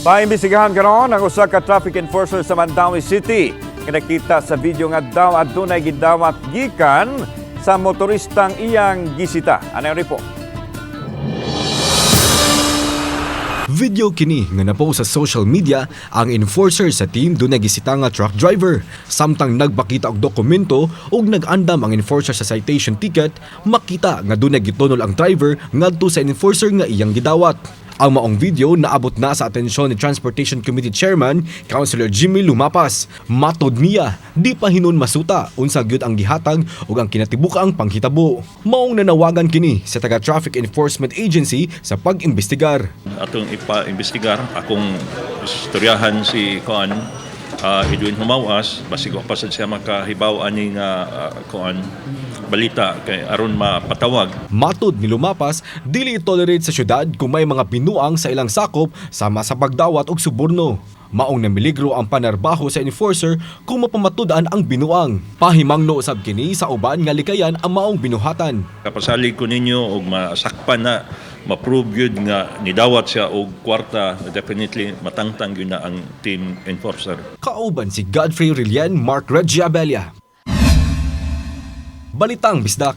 Paimbestigahan karon ang usa ka traffic enforcer sa Mandaue City nga nakita sa video nga daw adunay gidawat gikan sa motoristang iyang gisita. Ano ang report? Video kini nga napost sa social media ang enforcer sa team dunay gisita nga truck driver. Samtang nagpakita og dokumento ug nag-andam ang enforcer sa citation ticket, makita nga dunay gitunol ang driver ngadto sa enforcer nga iyang gidawat. Ang maong video naabot na sa atensyon ni Transportation Committee Chairman Councilor Jimmy Lumapas. Matod niya, di pa hinon masuta unsa gyud ang gihatag ug ang kinatibukaang panghitabo. Maong nanawagan kini sa taga Traffic Enforcement Agency sa pag-imbestigar. Atong ipa-imbestigar, akong istoryahan si kuan Edwin Humawas, basig wa pa sad siya makahibaw ani nga kuan balita kay aron mapatawag. Matod ni Lumapas, dili i-tolerate sa syudad kung may mga binuang sa ilang sakop sama sa pagdawat og suborno. Maong namiligro ang panarbaho sa enforcer kung mapamatud-an ang binuang. Pahimangno usab kini sa uban nga likayan ang maong binuhatan. Kapasalig ko ninyo og masakpan na, ma-prove gyud nga nidawat siya og kwarta, definitely matangtang gyud na ang team enforcer. Kauban si Godfrey Rillian, Mark Reggie Abella. Balitang Bisdak.